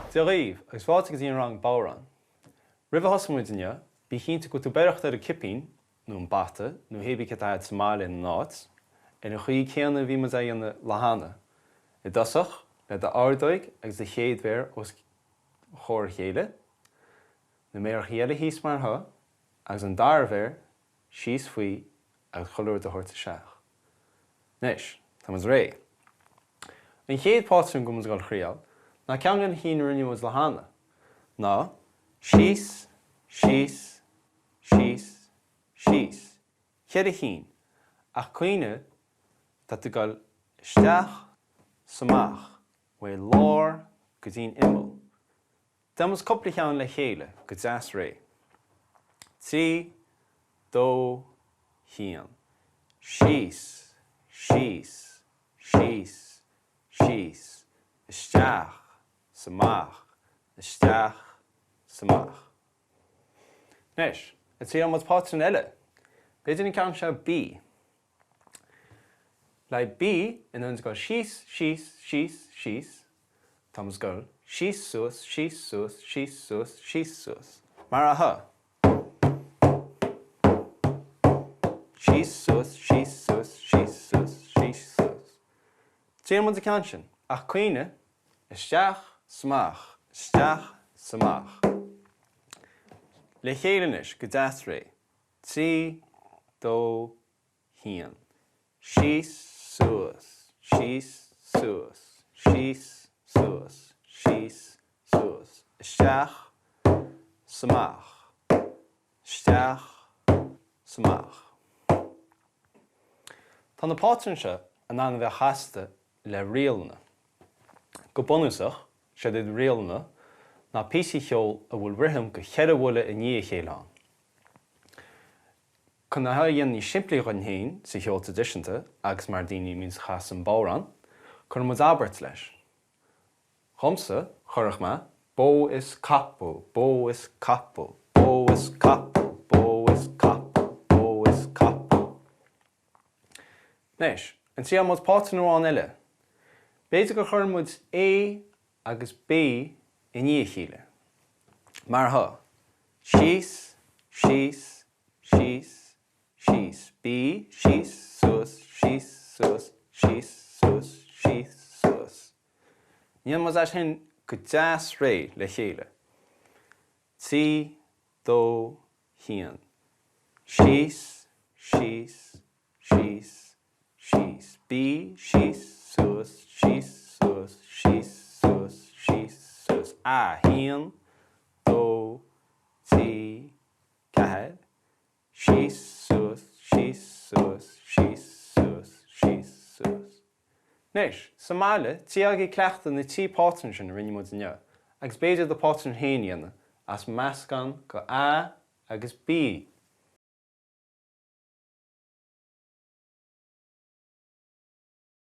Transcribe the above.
Dia dhaoibh, agus fáilte go dtí an rang bodhrán. Roimh a thosaíonn muid inniu, bí cinnte go bhfuil tú beireachta ar an cipín, nó an bata, nó hébí céard atá a'd sa mbaile ina n-áit, ar an chaoi céanna a bhí muid á dhéanamh lá cheana. I dtosach, le d'ordóig agus do chéad mhéar os chomhair a chéile, na méarachaí eile thíos mar seo, agus an dara mhéar síos faoi agus chuile rud a thabhairt isteach. Anois, tá muid réidh. An chéad pátrún go bhfuil muid ag dul a thriail ná ceann de na cinn a rinne muid lá cheana, ná síos, síos, síos, síos, cheithre chinn, ach cuimhnigh, tá tú ag dul isteach 's amach, uaidh lár go dtí'n imeall. Déanfaidh muid cúpla cheann le chéile go deas réidh. 3, 2, 1. Síos, síos, síos, síos, isteach, 's amach, isteach, 's amach. Anois, triailfidh muid pátrún eile. B'fhéidir an ceann seo B. Le B, in ionad dul síos, síos, síos, síos, tá muid ag dul síos, suas, síos, suas, síos, suas, síos, suas. Mar a seo. Síos, suas, síos, suas, síos, suas, síos, suas. Triailfidh muid an ceann sin, ach cuimhnigh, isteach 's amach, isteach 's amach. Le chéile anois, go deas réidh. 3, 2, 1. Síos, suas, síos, suas, síos, suas, síos, suas, isteach 's amach, isteach 's amach. Tá na pátrúin seo in ann a bheith casta le ríleanna. Go bunúsach, séard iad ríleanna ná píosaí cheoil a bhfuil rithim de cheithre bhuille i ndiaidh a chéile ann. Chun é a dhéanamh níos simplí dhúinn féin sa cheol traidisiúnta agus mar daoine a bhíonns ag casadh an bodhrán, cuireann muid abairt leis. Dhomsa, chuirfeadh mé, bó is capall, bó is capall, bó is capall, bó is capall, bó is capall. Anois, an dtriailfidh muid pátrún amháin eile? B'fhéidir go chuireann muid A agus B i ndiaidh a chéile. Mar seo. Síos, síos, síos, síos, B, síos, suas, síos, suas, síos, suas, síos, suas. Déanfaidh muid é sin go deas réidh le chéile. 3, 2, 1. Síos, síos, síos, síos, B, síos, suas, síos, suas, síos, suas, síos, suas, A, 1, 2, 3, 4, síos, suas, síos, suas, síos, suas, síos, suas. Anois, sa mbaile, triailigí cleachtadh na trí pátrún sin a rinne muid inniu, agus b'fhéidir do phátrún féin a dhéanamh as meascán de A agus B.